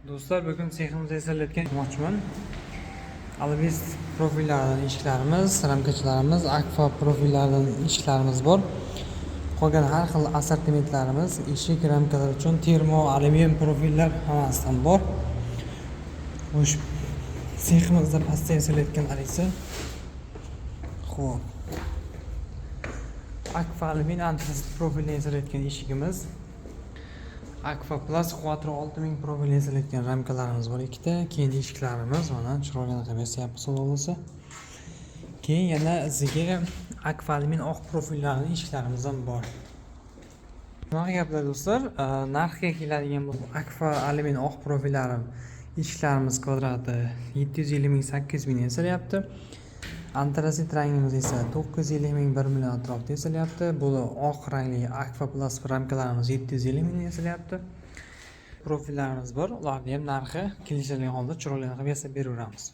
Do'stlar, bugun seximizda yasalayotgan mochman. Alvist profillaridan eshiklarimiz, ramkachalarimiz, akfa profillaridan eshiklarimiz bor. Qolgan har xil assortimentlarimiz eshik, ramkalar uchun termo, alyumin profillar hammasidan bor. Xo'sh, seximizda pastda yasalayotganlar esa, xo'p, akfa alyumin antrasit profildan yasalayotgan eshigimiz. Aqua Plus Quattro 6000 profildan yasalayotgan ramkalarimiz bor ikkita. Keyin eshiklarimiz mana chiroyli qilib yasayapmiz, xudo xohlasa. Keyin yana iziga Aqua alyumin oq profillarning eshiklarimiz ham bor. Shunaqa gaplar, do'stlar, narxga keladigan bo'lsak, Aqua alyumin oq profillari eshiklarimiz kvadrati 750 ming, 800 ming yasalyapti. Antrasit rangimiz esa 950 ming, 1 million atrofida yasalyapti. Bu oq rangli Aqua Plus ramkalarimiz 750 ming yasalyapti. Profillarimiz bor, ularni ham narxi kelishilgan holda chiroyli qilib yasab beraveramiz.